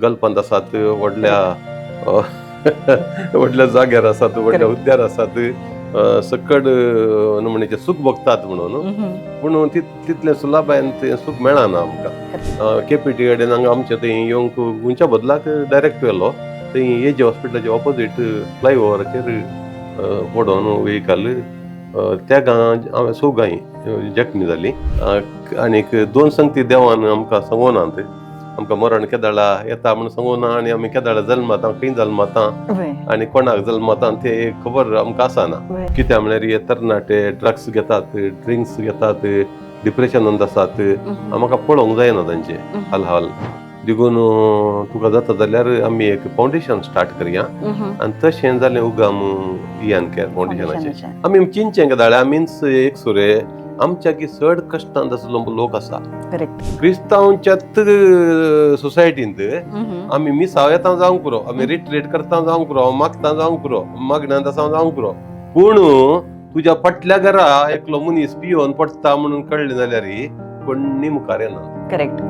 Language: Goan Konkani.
गल्फांत आसात, व्हडल्या व्हडल्या जाग्यार आसात, व्हडल्या हुद्द्यार आसात, सकड नमणेचें सूख भोगतात म्हणून. पूण तितलें सुलाभायेन तें सूख मेळना आमकां. केपीटी कडेन हांगा आमच्या थंय येवंक गुंच्या बदलाक डायरेक्ट व्हेलो. थंय एजे हॉस्पिटलाच्या ऑपोजीट फ्लायओवराचेर पडोन व्हेकल त्या गांव हांवें चौगांय जखमी जाली. आनीक दोन संगती देवान आमकां सांगोनात. आमकां मरण केदाळा येता म्हूण सांगोना आनी आमी केदाळा जल्मता, खंय जल्मता आनी कोणाक जल्मता ते खबर आमकां आसना. कित्याक म्हळ्यार हे तरणाटे ड्रग्स घेतात, ड्रिंक्स घेतात, डिप्रेशनांत आसात. आमकां पळोवंक जायना तांचे हाल हाल. देखून तुका जाता जाल्यार आमी एक फावंडेशन स्टार्ट करया. आनी तशें जालें उगम इयान केअर फावंडेशनाचें. आमी चिंतचें केदाळे आमीच एक सुरे आमच्या की चड कश्टांत आसलो लोक आसा. क्रिस्तांवच्याच सोसायटींत आमी मिसाव येता जावंक पुरो, आमी रिट्रीट करता जावंक पुरो, मागता जावंक पुरो, मागण्यांत आसा जावंक पुरो, पूण तुज्या फाटल्या घरा एकलो मनीस पियोवन पडटा म्हणून कळ्ळें जाल्यार कोणी मुखार येना. करेक्ट.